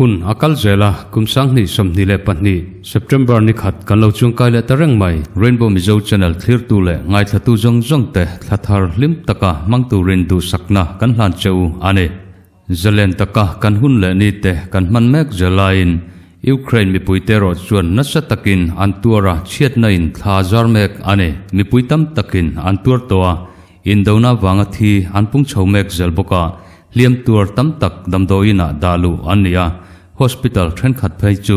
Hun a kal zel a, kum 2022 September ni khat kan lo chuangkai leh ta reng mai. Rainbow Mizo Channel thlirtu leh ngaithlatu zawng zawng te thla thar hlim taka hmang turin duhsakna kan hlan che u a ni. Zalen taka kan hun leh ni te kan hman mek zel laiin Ukraine mipuite erawh chuan nasa takin an tuar a, chhiatna in thla zar mek a ni. Mipui tam takin an tuar tawh a, Indona vanga thi an pung chho mek zel bawk a, hliam tuar tam tak damdawiin ah dah luh an ni a, hospital thenkhat phei chu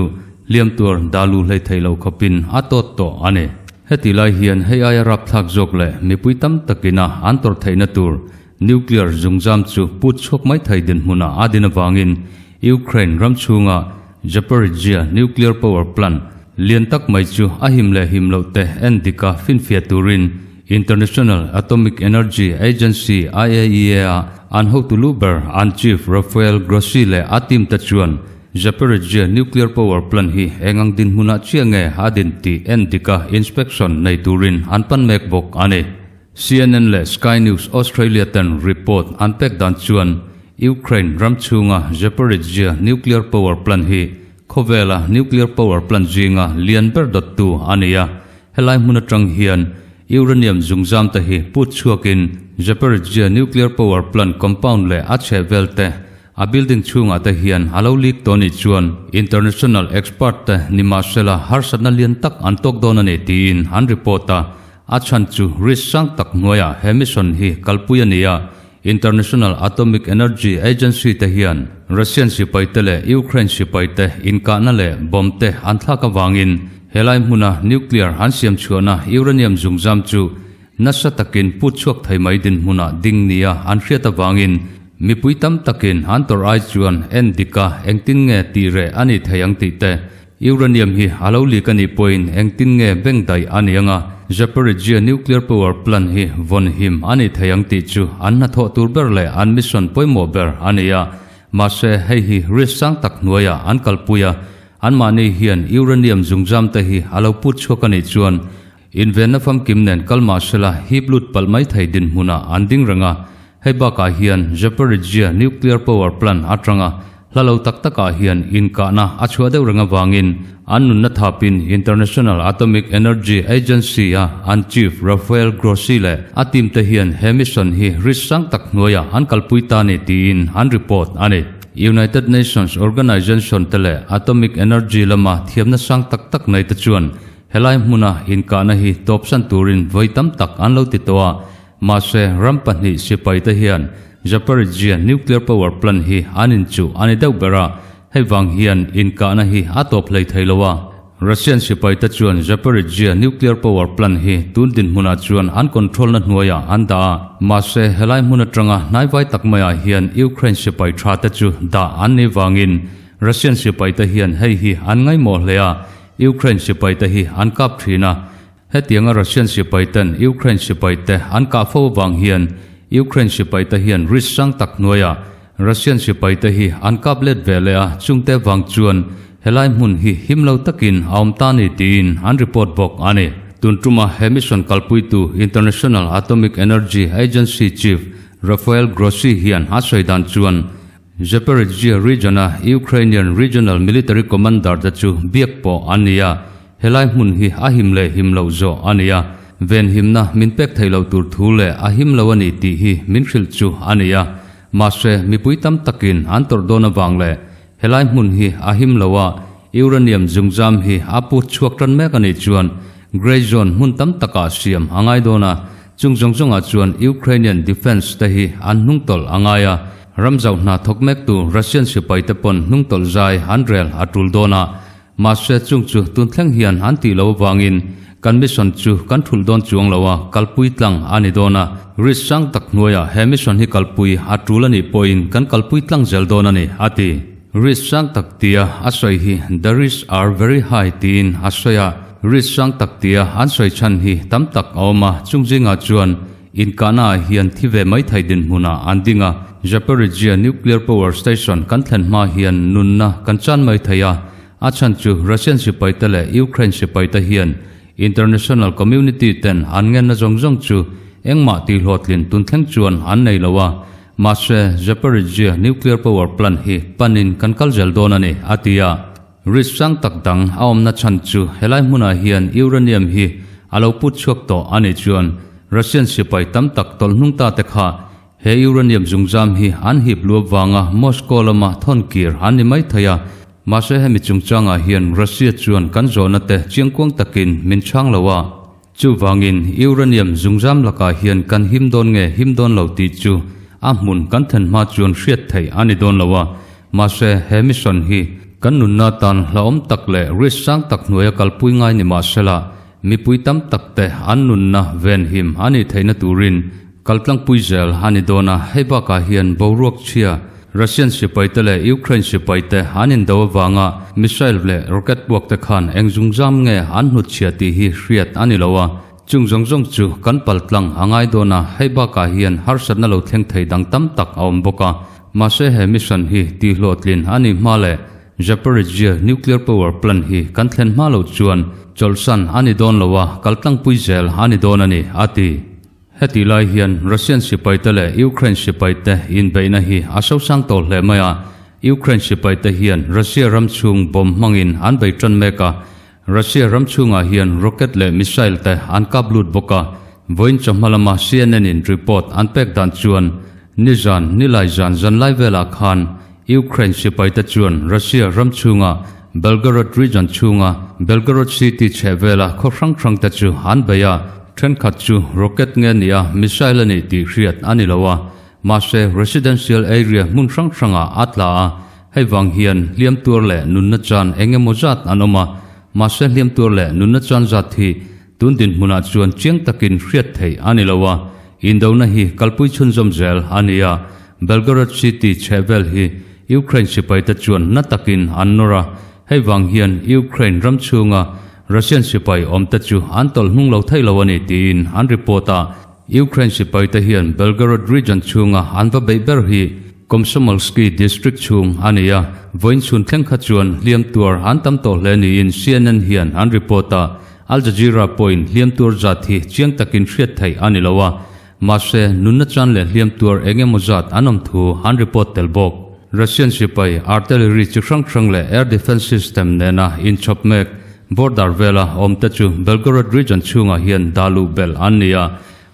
hliam tuar dah luh hlei theih loh khawpin a tawt tawh a ni. Heti lai hian hei aia rapthlak zawk leh mipui tam takin a an tawrh theihna tur nuclear zungzam chu put chhuak mai thei dinhmunah a din avangin Ukraine ram chhunga Zaporizhzhia nuclear power plant lian tak mai chu a him leh him loh te en dika finfiah turin International Atomic Energy Agency, IAEA, a an hotu lu ber an chief Rafael Grossi leh a team te chuan Zaporizhzhia nuclear power plant hi eng ang dinhmunah chiah nge a din tih en dika inspection nei turin an pan mek bawk a ni. CNN leh Sky News Australia ten report an pek dan chuan Ukraine ram chhunga Zaporizhzhia nuclear power plant hi khawvela nuclear power plant zinga lian ber dawttu a ni a, Helai hmun atang hian uranium zungzam te hi put chhuakin Zaporizhzhia nuclear power plant compound leh a chheh vel te a building chhungah te hian a lo leak tawh nih chuan international expert te nimahsela harsatna lian tak an tawk dawn a ni tiin an report a, a chhan chu risk sang tak hnuaiah he mission hi kalpui a ni a, International Atomic Energy Agency te hian Russian sipai te leh Ukraine sipai te inkahna leh bomb te an thlak avangin Helai hmuna nuclear an siam chhuahna uranium zungzam chu nasa takin put chhuak thei mai dinhmunah ding nia an hriat avangin mipui tam takin an tawrh ai chuan en dika engtin nge tih reh a nih thei ang tih te, uranium hi a lo lik a nih pawhin engtin nge beng daih a ni anga Zaporizhzhia nuclear power plant hi vawn him a nih thei ang tih chu an hnathawh tur ber leh an mission pawimawh ber a ni a. Mahse hei hi risk sang tak hnuaiah an kalpui a, Anmahni hian uranium zungzam te hi a lo put chhuak a nih chuan invenna famkim nen kal mah sela hip lut palh mai thei dinhmunah an ding reng a. Hei bakah hian Zaporizhzhia nuclear power plant atanga hla lo tak takah hian inkahna a chhuah deuh reng avangin an nunna thapin International Atomic Energy Agency-a an chief Rafael Grossi leh a team te hian he mission hi risk sang tak hnuaiah an kalpui ta ni tiin an report a ni. United Nations Organization te leh Atomic Energy lama thiamna sang tak tak nei te chuan helai hmuna inkahna hi tawpsan turin vawi tam tak an lo ti tawh a, mahse ram pahnih sipai te hian Zaporizhzhia nuclear power plant hi an inchuh a ni deuh ber a, hei vang hian inkahna hi a tawp hlei thei lo a. Russian sipaite chuan Zaporizhzhia nuclear power plant hi tun dinhmunah chuan an control-na hnuaiah an dah a, mahse helai hmun atanga hnaivai tak maiah hian Ukraine sipai tha te chu dah an nih vangin Russian sipaite hian hei hi an ngaihmawh hle a, Ukraine sipaite hi an kap thin a. Hetianga Russian sipaiten Ukraine sipaite an kah fo avang hian Ukraine sipaite hian risk sang tak hnuaiah Russian sipaite hi an kap let ve leh a, chungte vang chuan helai hmun hi him lo takin a awm ta ni tiin an report bawk a ni. Tun tuma he mission kalpuitu International Atomic Energy Agency chief Rafael Grossi hian a sawi dan chuan Zaporizhzhia region-a Ukrainian regional military commander te chu biak pawh an ni a, helai hmun hi a him leh him loh zawh a ni a, venhimna min pek theih loh tur thu leh a him lo a ni tih hi min hrilh chu a ni a. Mahse, mipui tam takin an tawrh dawn avang leh helai hmun hi a him lo a, uranium zungzam hi a put chhuak tan mek a nih chuan grey zone hmun tam takah siam a ngai dawn a, chung zawng zawngah chuan Ukrainian defence te hi an hnungtawlh a ngai a, ram zauh hna thawk mektu Russian sipai te pawn hnungtawlh zai an rel a tul dawn a, Mahse chung chu tun thleng hian an tih lo avangin kan mission chu kan thulh dawn chuang lo a, kalpui tlang a ni dawn a. Risk sang tak hnuaiah he mission hi kalpui a tul a nih pawhin kan kalpui tlang zel dawn a ni, a ti. Risk sang tak tia a sawi hi the risks are very high tiin a sawi a. Risk sang tak tia an sawi chhan hi tam tak a awm a, chung zingah chuan Inkahna ah hian thi ve mai thei dinhmunah an ding a, Zaporizhzhia nuclear power station kan thlen hma hian nunna kan chan mai thei a, a chhan chu Russian sipaite leh Ukraine sipaite hian international community ten an ngenna zawng zawng chu engmah tihhlawhtlin tun thleng chuan an nei lo a, Mahse, Zaporizhzhia nuclear power plant hi panin kan kal zel dawn a ni, a ti a. Risk sang tak dang a awmna chhan chu helai hmunah hian uranium hi a lo put chhuak tawh a nih chuan Russian sipai tam tak tawlh hnung ta te kha he uranium zungzam hi an hip luap vanga Moscow lama thawn kir an ni mai thei a. Mahse hemi chungchangah hian Russia chuan kan zawhna te chiangkuang takin min chhang lo a. Chuvangin uranium zungzam lakah hian kan him dawn nge him dawn lo tih chu a hmun kan thlen hma chuan hriat theih a ni dawn lo a. Mahse he mission hi kan nunna tan hlauhawm tak leh risk sang tak hnuaia kalpui ngai ni mahsela mipui tam tak te an nunna venhim a nih theihna turin kaltlangpui zel a ni dawn a. Hei bakah hian boruak chhia Russian sipaite leh Ukraine sipaite an indo avanga missile leh rocket puak te khan eng zungzam nge an hnutchhia tih hi hriat a ni lo a, chung zawng zawng chu kan paltlang a ngai dawn a, hei bakah hian harsatna lo thleng thei dang tam tak a awm bawk a. Mahse he mission hi tihhlawhtlin a nih hma leh Zaporizhzhia nuclear power plant hi kan thlen hma loh chuan chawlhsan a ni dawn lo a, kaltlangpui zel a ni dawn a ni, a ti. Hetih lai hian Russian sipaite leh Ukraine sipaite inbeihna hi a sosang tawh hle mai a, Ukraine sipaite hian Russia ram chhung bomb hmangin an bei tan mek a, Russia ram chhungah hian rocket leh missile te an kap lut bawk a, vawiin chawhma lama CNN in report an pek dan chuan nizan nilai zan zanlai velah khan Ukraine sipaite chuan Russia ram chhunga Belgorod region chhunga Belgorod city chhehvela khaw hrang hrang te chu an bei a, thenkhat chu rocket nge nia missile a nih tih hriat a ni lo a, mahse residential area hmun hrang hrangah a tla a, hei vang hian hliam tuar leh nunna chan eng emaw zat an awm a, mahse hliam tuar leh nunna chan zat hi tun dinhmunah chuan chiang takin hriat theih a ni lo a, indona hi kalpui chhunzawm zel a ni a, Belgorod city chhehvel hi Ukraine sipaite chuan na takin an nawr a, hei vang hian Ukraine ram chhunga Russian sipai awmte chu an tawlh hnung lo thei lo a ni tiin an report a. Ukraine sipaite hian Belgorod region chhunga an va beih ber hi Komsomolsky district chhung a ni a, vawiin chhun thleng kha chuan hliam tuar an tam tawh hle niin CNN hian an report a. Al Jazeera pawhin hliam tuar zat hi chiang takin hriat theih a ni lo a, mahse nunna chan leh hliam tuar eng emaw zat an awm thu an report tel bawk. Russian sipai artillery chi hrang hrang leh air defence system nena inchhawp mek border vela awmte chu Belgorod region chhungah hian dah luh belh an ni a,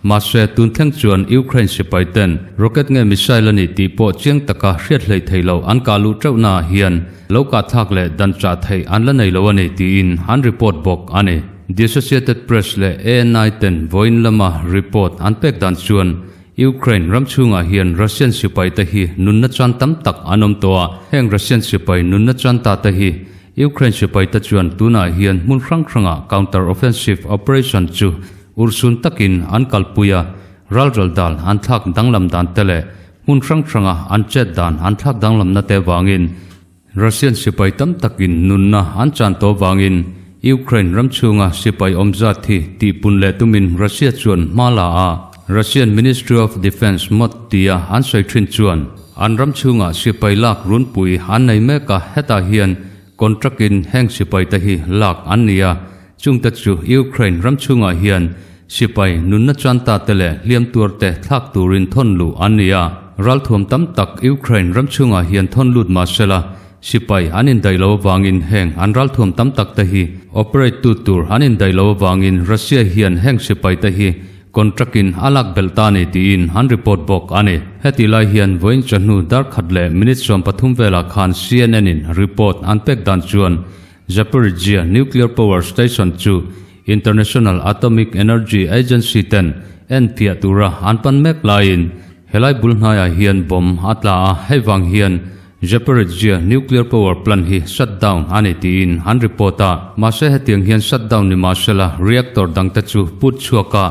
mahse tun thleng chuan Ukraine sipai ten rocket nge missile a nih tih pawh chiang taka hriat hleih theih loh an kah luh teuhnaah hian lo kah thlak leh dan chah theih an la nei lo a ni tiin an report bawk a ni. The Associated Press leh ANI ten vawiin lama report an pek dan chuan Ukraine ram chhungah hian Russian sipai te hi nunna chan tam tak an awm tawh a, heng Russian sipai nunna chan ta te hi Ukraine sipai te chuan tunah hian hmun hrang hrangah counter offensive operation chu urhsun takin an kalpui a, ralral dan an thlak danglam dan te leh hmun hrang hranga an chet dan an thlak danglamna te vangin Russian sipai tam takin nunna an chan tawh vangin Ukraine ram chhunga sipai awm zat hi tihpun leh tumin Russia chuan hma la a, Russian Ministry of Defence mawt tia an sawi thin chuan an ram chhunga sipai lak runpui an nei mek a, hetah hian contract in heng sipai te hi lak an ni a, chungte chu Ukraine ram chhungah hian sipai nunna chan ta te leh hliam tuar te thlak turin thawn luh an ni a, ralthuam tam tak Ukraine ram chhungah hian thawn lut mahsela sipai an indaih lo avangin heng an ralthuam tam tak te hi operate tu tur an indaih lo avangin Russia hian heng sipai te hi contract in a lak belh ta a ni tiin an report bawk a ni. Heti lai hian vawiin chawhnu dar khat leh minute 13 velah khan CNN in report an pek dan chuan Zaporizhzhia nuclear power station chu International Atomic Energy Agency ten en piah tura an pan mek laiin helai bul hnaiah hian bomb a tla a, hei vang hian Zaporizhzhia nuclear power plant hi shut down a ni tiin an report a, mahse hetiang hian shut down ni mahsela reactor dangte chu put chhuak a,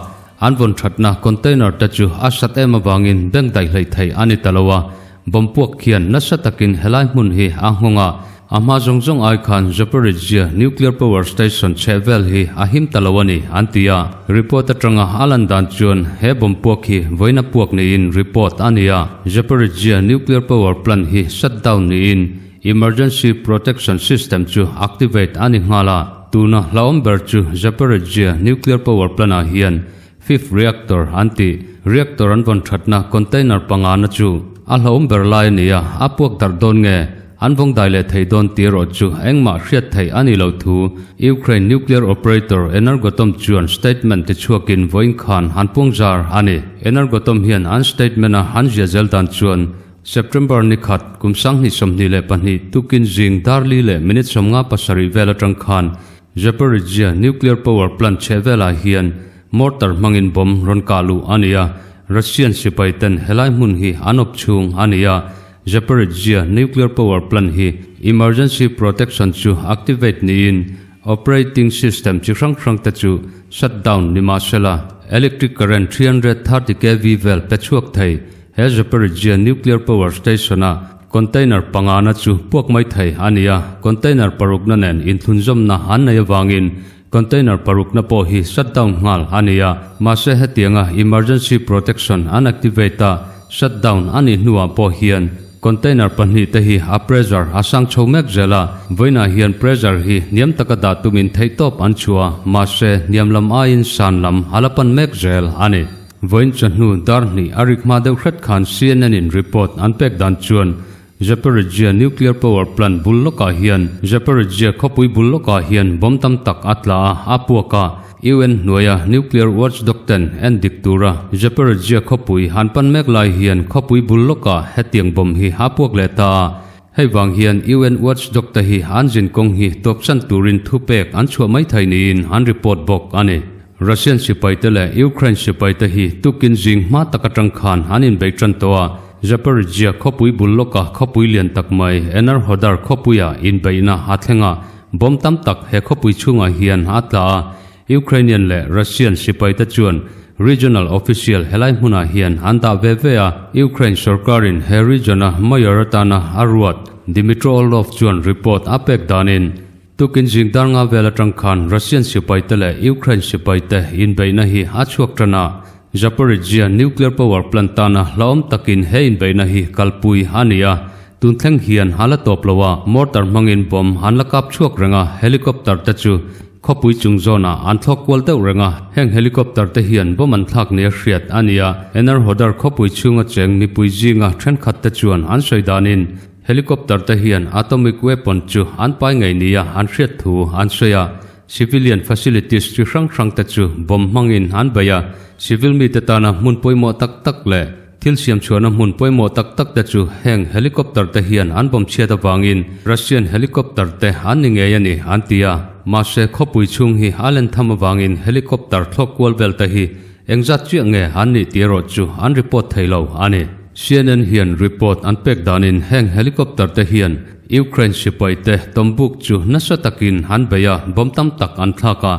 an vawn thatna container te chu a sat em avangin bank daih hleih theih a ni ta lo a, bomb puak khian nasa takin helai hmun hi a nghawng a, a hma zawng zawng ai khan Zaporizhzhia nuclear power station chhehvel hi a him ta lo a ni an ti a, report atanga a lan dan chuan he bomb puak hi vawiina puak niin report a ni a, Zaporizhzhia nuclear power plant hi shut down niin emergency protection system chu activate a ni nghal a, tuna hlauhawm ber chu Zaporizhzhia nuclear power plant ah hian fifth reactor an tih. Reactor an vawn thatna container pangana chu a hlauhawm ber lai a ni a, a puak darh dawn nge an vawng dai leh thei dawn tih erawh chu engmah hriat theih a ni lo thu Ukraine nuclear operator Energoatom chuan statement tichhuakin vawiin khan an puang zar a ni. Energoatom hian an statement-a an ziah zel dan chuan September ni khat kum 2022 tukin zing dar li leh minute 57 vel atang khan Zaporizhzhia nuclear power plant chheh velah hian mortar hmangin bomb rawn kah luh a ni a, Russian sipai ten helai hmun hi an awp chhung a ni a, Zaporizhzhia nuclear power plant hi emergency protection chu activate niin operating system chi hrang hrang te chu shut down ni mahsela electric current 330 kV vel pe chhuak thei. He Zaporizhzhia nuclear power station-a container pangana chu puak mai thei a ni a, container parukna nen inthlunzawmna an nei avangin container parukna pawh hi shut down nghal a ni a, mahse hetianga emergency protection an activate a, shut down a nih hnuah pawh hian container pahnih te hi a pressure a sang chho mek zel a, vawiinah hian pressure hi hniam taka dah tumin theihtawp an chhuah a, mahse hniam lam aiin san lam a la pan mek zel a ni. Vawiin chawhnu dar hnih a rik hma deuh hret khan CNN in report an pek dan chuan Zaporizhzhia nuclear power plant bul lawkah hian Zaporizhzhia khawpui bul lawkah hian bomb tam tak a tla a, a puak a, UN hnuaia nuclear watchdog ten en dik tura Zaporizhzhia khawpui han pan mek lai hian khawpui bul lawkah hetiang bomb hi a puak leh ta a. Hei vang hian UN watchdog te hi an zin kawng hi tawpsan turin thupek an chhuah mai thei niin an report bawk a ni. Russian sipaite leh Ukraine sipaite hi tukin zing hma tak atang khan an inbeih tan tawh a, Zaporizhzhia khawpui bul lawka khawpui lian tak mai Enerhodar khawpuia inbeihna a thleng a, bomb tam tak he khawpui chhungah hian a tla a, Ukrainian leh Russian sipaite chuan regional official helai hmunah hian an dah ve ve a, Ukraine sorkarin he region-a mayor atana a ruat Dmytro Orlov chuan report a pek danin, Tukin zing dar nga vel atang khan Russian sipaite leh Ukraine sipaite inbeihna hi a chhuak tan a, Zaporizhzhia nuclear power plant tana hlauhawm takin he inbeihna hi kalpui a ni a, tun thleng hian a la tawp lo a, mortar hmangin bomb an la kap chhuak reng a, helicopter te chu khawpui chung zawnah an thlawk kual deuh reng a, heng helicopter te hian bomb an thlak nia hriat a ni a, Enerhodar khawpui chhunga cheng mipui zinga thenkhat te chuan an sawi danin Helicopter te hian atomic weapon chu an pai ngei nia an hriat thu an sawi a, civilian facilities chi hrang hrang te chu bomb hmangin an bei a, civil mite tana hmun pawimawh tak tak leh thil siam chhuahna hmun pawimawh tak tak te chu heng helicopter te hian an bomb chhiat avangin Russian helicopter te an ni ngei a ni an ti a, mahse khawpui chhung hi a len tham avangin helicopter thlawk kual vel te hi Engzat chiah nge an nih tih erawh chu an report thei lo a ni. CNN hian report an pek danin heng helicopter te hian Ukraine sipai te tawmbuk chu nasa takin an bei a, bomb tam tak an thlak a.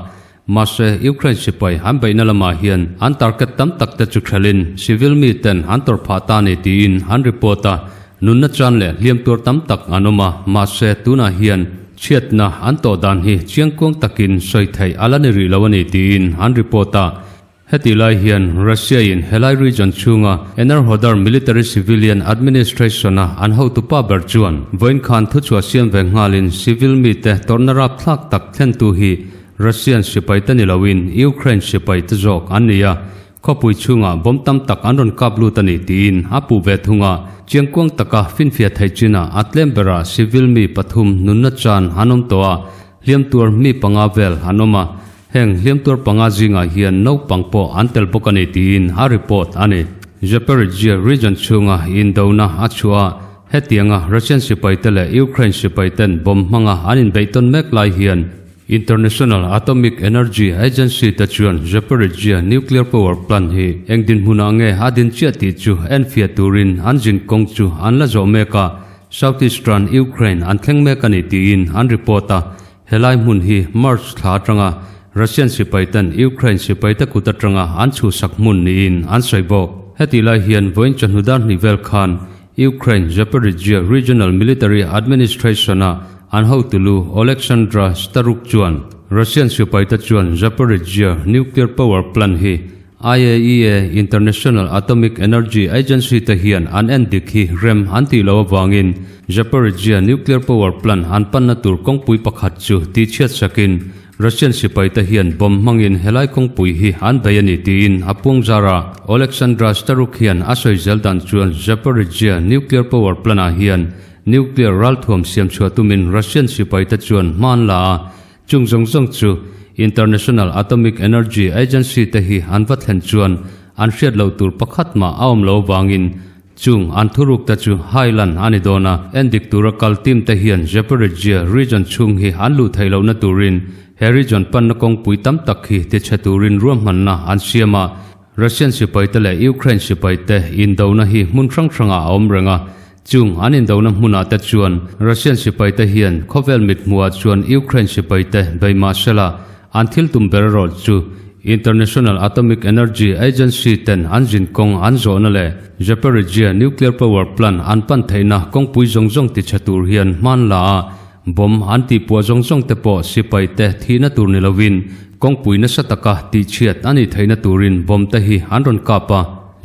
Mahse, Ukraine sipai an beihna lamah hian an target tam tak te chu thelin civil mi ten an tawrh phah ta ni tiin an report a. Nunna chan leh hliam tuar tam tak an awm a, mahse tunah hian chhiatna an tawh dan hi chiangkuang takin sawi theih a la ni rih lo a ni tiin an report a. Heti lai hian Russia-in helai region chhunga Enerhodar Military Civilian Administration-a an hotupa ber chuan vawiin khan thuchhuah siam ve nghalin civil mite tawrhna rapthlak tak thlentu hi Russian sipaite ni loin Ukraine sipaite zawk an ni a, Khawpui chhungah bomb tam tak an rawn kap lut a ni tiin a puh ve thung a, chiangkuang taka finfiah theih chinah a tlem berah civil mi pathum nunna chan an awm tawh a, hliam tuar mi panga vel an awm a, heng hliam tuar panga zingah hian naupang pawh an tel bawk a ni tiin a report a ni. Zaporizhzhia region chhunga indona a chhuah a, hetianga Russian sipaite leh Ukraine sipaiten bomb hmanga an inbeihtawn mek lai hian International Atomic Energy Agency te chuan Zaporizhzhia nuclear power plant hi eng dinhmunah nge a din chiah tih chu enfiah turin an zin kawng chu an la zawh mek a, southeastern Ukraine an thleng mek a ni tiin an report a. Helai hmun hi March thla atanga Russian sipaiten Ukraine sipaite kut atanga an chhuhsak hmun niin an sawi bawk. Hetih lai hian vawiin chawhnu dar hnih vel khan Ukraine Zaporizhzhia Regional Military Administration-a an hotulu Oleksandra Starukh chuan Russian sipaite chuan Zaporizhzhia nuclear power plant hi IAEA, International Atomic Energy Agency, te hian an en dik hi rem an tih loh avangin Zaporizhzhia nuclear power plant an panna tur kawngpui pakhat chu tihchhiat sakin Russian sipaite hian bomb hmangin helai kawngpui hi an bei a ni tiin a puangzar a. Oleksandra Starukh hian a sawi zel dan chuan Zaporizhzhia nuclear power plant-ah hian nuclear ralthuam siam chhuah tumin Russian sipaite chuan hma an la a, chung zawng zawng chu International Atomic Energy Agency te hi an va thlen chuan an hriat loh tur pakhat mah a awm lo avangin Chung an thuruk te chu Highland a ni dawn a, endik tura kal team te hian Zaporizhzhia region chhung hi an luh theih lohna turin he region panna kawngpui tam tak hi tichhe turin ruahmanna an siam a. Russian sipaite leh Ukraine sipaite indona hi hmun hrang hrangah a awm reng a, chung an indona hmunah te chuan Russian sipaite hian khawvel mithmuhah chuan Ukraine sipaite bei mahsela An thil tum ber erawh chu International Atomic Energy Agency ten an zin kawng an zawhna leh Zaporizhzhia nuclear power plant an pan theihna kawngpui zawng zawng tichhe tur hian hman la a, bomb an tihpuah zawng zawng te pawh sipai te thihna tur ni lovin kawngpui nasa taka tihchhiat a nih theihna turin bomb te hi an rawn kap a.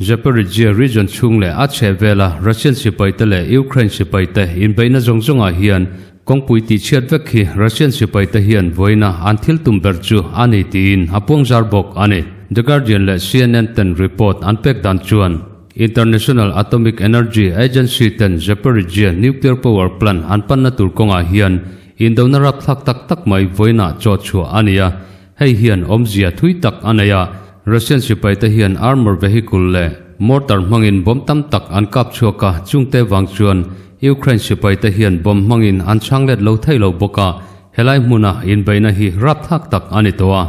Zaporizhzhia region chhung leh a chhehvela Russian sipai te leh Ukraine sipai te inbeihna zawng zawngah hian Kawngpui tihchhiat vek hi Russian sipaite hian vawiina an thil tum ber chu a ni tiin a puangzar bawk a ni. The Guardian leh CNN ten report an pek dan chuan International Atomic Energy Agency ten Zaporizhzhia nuclear power plant an panna tur kawngah hian indona rapthlak tak tak mai vawiinah chaw chhuah a ni a, hei hian awmzia thui tak a nei a. Russian sipaite hian armor vehicle leh mortar hmangin bomb tam tak an kap chhuak a, chungte vang chuan Ukraine sipaite hian bomb hmangin an chhang let lo thei lo bawk a, helai hmuna inbeihna hi rapthlak tak a ni tawh a.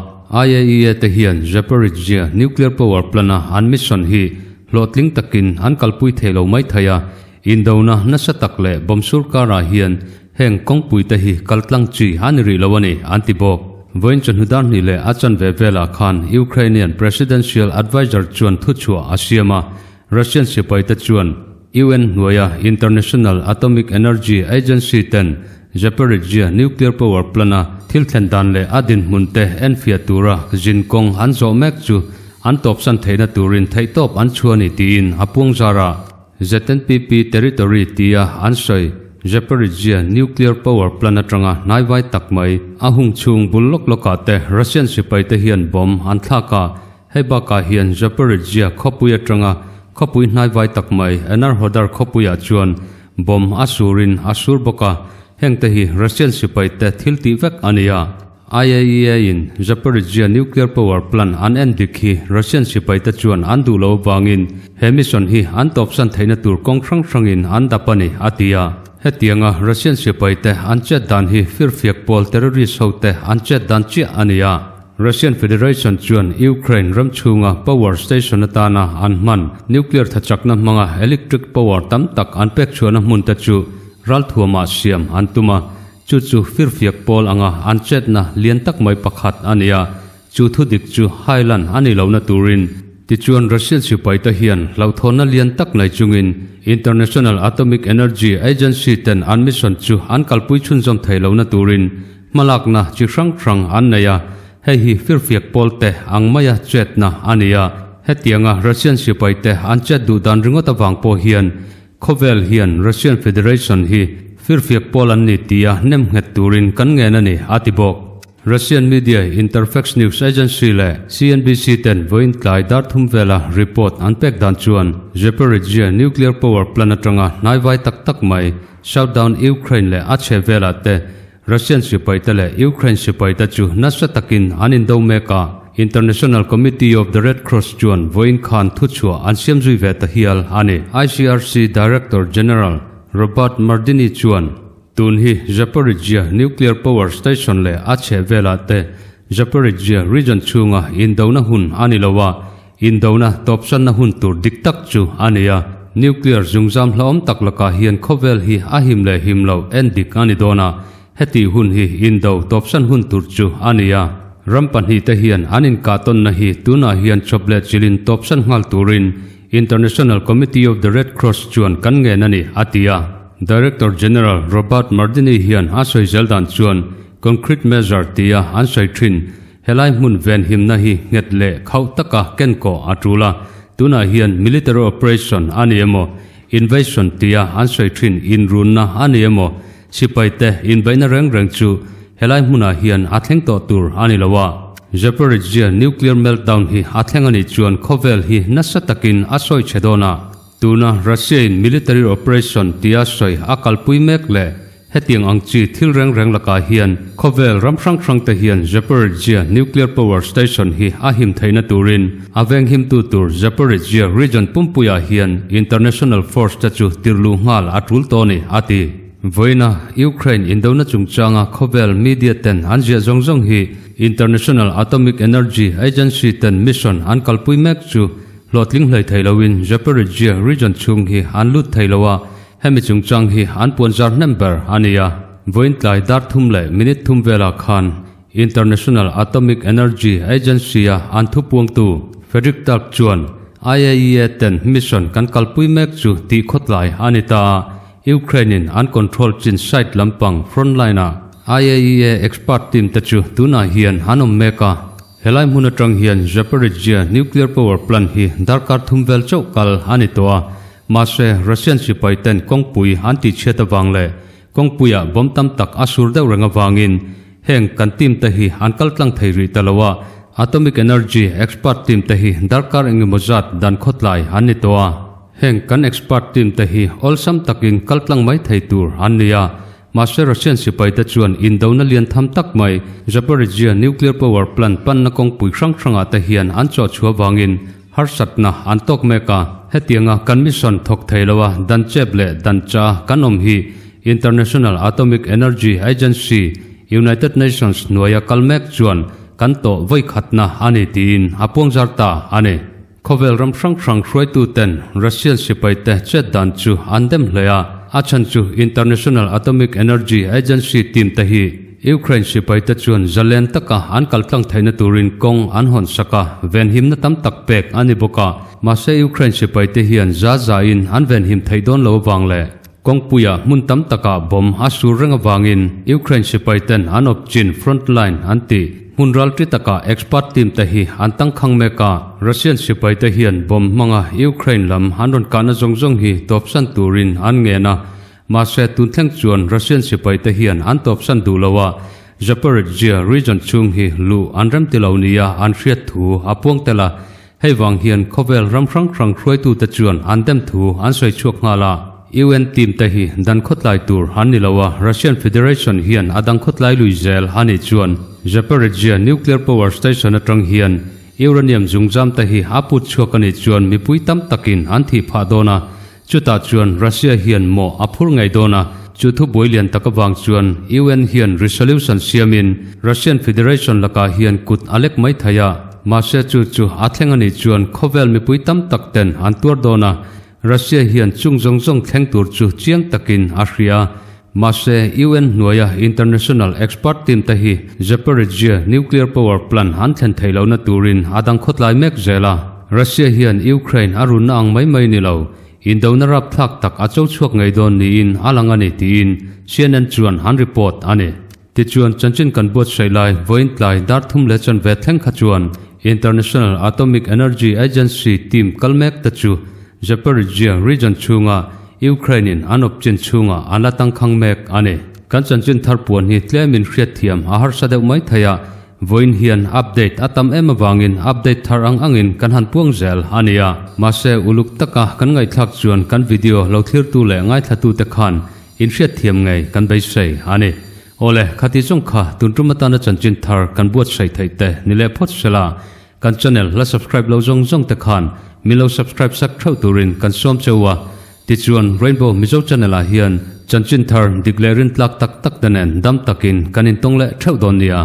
IAEA te hian Zaporizhzhia nuclear power plant-a an mission hi hlawhtling takin an kalpui thei lo mai thei a, indona nasa tak leh bomb sur karah hian heng kawngpuite hi kaltlang chi a ni rih lo a ni, an ti bawk. Vawiin chawhnu dar hnih leh a chanve velah khan Ukrainian Presidential Adviser chuan thuchhuah a siam a, Russian sipaite chuan UN hnuaia International Atomic Energy Agency ten Zaporizhzhia nuclear power plant-a thil thlen dan leh a dinhmun te enfiah tura zin kawng an zawh mek chu an tawpsan theihna turin theihtawp an chhuah a ni tiin a puangzar a. ZNPP territory tia an sawi Zaporizhzhia nuclear power plant atanga hnaivai tak mai a hung chhung bul lawk lawkah te Russian sipaite hian bomb an thlak a, Hei bakah hian Zaporizhzhia khawpui atanga khawpui hnaivai tak mai Enerhodar khawpuiah chuan bomb a surin a sur bawk a, hengte hi Russian sipaite thil tih vek a ni a. IAEA in Zaporizhzhia nuclear power plant an en dik hi Russian sipaite chuan an duh lo avangin he mission hi an tawpsan theihna tur kawng hrang hrangin an dap a ni, a ti a. Hetianga Russian sipaite an chet dan hi firfiak pawl terrorist hote an chet dan chiah a ni a. Russian Federation chuan Ukraine ram chhunga power station atana an hman nuclear thachakna hmanga electric power tam tak an pek chhuahna hmun te chu ralthuamah siam an tum a, chu chu firfiak pawl anga an chetna lian tak mai pakhat a ni a, chu thudik chu hailan a ni lohna turin. Tichuan Russian sipaite hian hlauhthawnna lian tak nei chungin International Atomic Energy Agency ten an mission chu an kalpui chhunzawm thei lohna turin Hmalakna chi hrang hrang an nei a, hei hi firfiak pawlte ang maia chetna a ni a. Hetianga Russian sipaite an chet duh dan ringawt avang pawh hian khawvel hian Russian Federation hi firfiak pawl an ni tia nem nghet turin kan ngen a ni, a ti bawk. Russian media Interfax news agency leh CNBC ten vawiin tlai dar thum vela report an pek dan chuan Zaporizhzhia nuclear power plant atanga hnaivai tak tak mai Southdown Ukraine leh a chhehvelah te Russian sipaite leh Ukraine sipaite chu nasa takin an indo mek a, International Committee of the Red Cross chuan vawiin khan thuchhuah an siam zui ve ta hial a ni. ICRC Director General Robert Mardini chuan, Tun hi Zaporizhzhia nuclear power station leh a chhehvelah te Zaporizhzhia region chhunga indona hun a ni lo a, Indona tawpsanna hun tur dik tak chu a ni a, nuclear zungzam hlauhawm tak lakah hian khawvel hi a him leh him loh en dik a ni dawn a, heti hun hi indo tawpsan hun tur chu a ni a. Ram pahnihte hian an inkahtawnna hi tunah hian chawp leh chilhin tawpsan nghal turin International Committee of the Red Cross chuan kan ngen a ni, a ti a. Director General Robert Mardini hian a sawi zel dan chuan concrete measure tia an sawi thin Helai hmun venhimna hi nghet leh khauh taka ken kawh a tul a, tunah hian military operation a ni emaw, invasion tia an sawi thin inrunna a ni emaw, sipaite inbeihna reng reng chu helai hmunah hian a thleng tawh tur a ni lo a. Zaporizhzhia nuclear meltdown hi a thleng a nih chuan khawvel hi nasa takin a sawi chhe dawn a. Tuna Russia-in military operation tia sawi a kalpui mek leh hetiang ang chi thil reng reng lakah hian khawvel ram hrang hrang te hian Zaporizhzhia nuclear power station hi a him theihna turin a venghimtu tur Zaporizhzhia region pumpuiah hian international force te chu tirhluh nghal a tul tawh a ni, a ti. Vawiina Ukraine indona chungchanga khawvel media ten an ziah zawng zawng hi International Atomic Energy Agency ten mission an kalpui mek chu hlawhtling hlei thei loin Zaporizhzhia region chhung hi an lut thei lo a, hemi chungchang hi an puan zar hnem ber a ni a. Vawiin tlai dar thum leh minute thum velah khan International Atomic Energy Agency-a an thupuangtu Fredrik Talk chuan IAEA ten mission kan kalpui mek chu tih khawtlai a ni ta a, Ukraine-in an control chin site lampang frontline-ah IAEA expert team te chu tunah hian an awm mek a. Helai hmun atang hian Zaporizhzhia nuclear power plant hi darkar thum vel chauh kal a ni tawh a, mahse Russian sipai ten kawngpui an tihchhiat avang leh kawngpuiah bomb tam tak a sur deuh reng avangin heng kan team te hi an kal tlang thei rih ta lo a, atomic energy expert team te hi darkar engemaw zat dan khawtlai an ni tawh a. Heng kan expert team te hi awlsam takin kal tlang mai thei tur an ni a, Mahse Russian sipaite chuan indona lian tham tak mai Zaporizhzhia nuclear power plant panna kawngpui hrang hrangah te hian an chawh chhuah vangin harsatna an tawk mek a. Hetianga kan mission thawk thei loa dan chep leh dan cha kan awm hi International Atomic Energy Agency, United Nations hnuaia kal mek chuan kan tawh vawi khatna a ni tiin a puangzar ta a ni. Khawvel ram hrang hrang hruaituten Russian sipaite chet dan chu an dem hle a, a chhan chu International Atomic Energy Agency team te hi Ukraine sipaite chuan zalen taka an kal tlang theihna turin kawng an hawn sak a, venhimna tam tak pek a ni bawk a. Mahse Ukraine sipaite hian za zain an venhim theih dawn lo avang leh kawngpuia hmun tam takah bomb a sur reng avangin Ukraine sipaiten an awp chin front line an tih hmun ralṭi takah expert team te hi an tangkhang mek a. Russian sipaite hian bomb hmanga Ukraine lam an rawn kahna zawng zawng hi tawpsan turin an ngen a, mahse tun thleng chuan Russian sipaite hian an tawpsan duh lo a, Zaporizhzhia region chhung hi luh an remti lo nia an hriat thu a puang tel a. Hei vang hian khawvel ram hrang hrang hruaitute chuan an dem thu an sawi chhuak nghal a. UN team te hi dan khawtlai tur an ni lo a, Russian Federation hian a dang khawtlai lui zel a nih chuan Zaporizhzhia nuclear power station atang hian uranium zungzam te hi a put chhuak a nih chuan mipui tam takin an thih phah dawn a, chutah chuan Russia hian mawh a phur ngei dawn a, chu thu buai lian tak avang chuan UN hian resolution siamin Russian Federation lakah hian kut a lek mai thei a, mahse chu chu a thleng a nih chuan khawvel mipui tam tak ten an tuar dawn a, Russia hian chung zawng zawng thleng tur chu chiang takin a hria. Mahse, UN hnuaia international expert team te hi Zaporizhzhia nuclear power plant an thlen theih lohna turin a dang khawtlai mek zel a. Russia hian Ukraine a runna ang mai mai ni lo, indona rapthlak tak a cho chhuak ngei dawn niin a lang a ni tiin CNN chuan an report a ni. Tichuan, chanchin kan buatsaih lai vawiin tlai dar thum leh chanve thleng kha chuan International Atomic Energy Agency team kal mek te chu Zaporizhzhia region chhunga Ukraine-in an awp chin chhungah an la tangkhang mek a ni. Kan chanchin thar puan hi tlemin hriatthiam a harsa deuh mai thei a, vawiin hian update a tam em avangin update thar ang angin kan han puang zel a ni a. Mahse, uluk taka kan ngaihthlak chuan kan video lo thlirtu leh ngaithlatute khan inhriatthiam ngei kan beisei a ni. Awle, khati zawng kha tun tum atana chanchin thar kan buatsaih theih te ni leh phawt sela, kan channel la subscribe lo zawng zawng te khan min lo subscribe sak theuh turin kan sawm cheu a. Tichuan, Rainbow Mizo channel ah hian chanchin thar dik leh rintlak tak tak te nen dam takin kan intawng leh theuh dawn nia.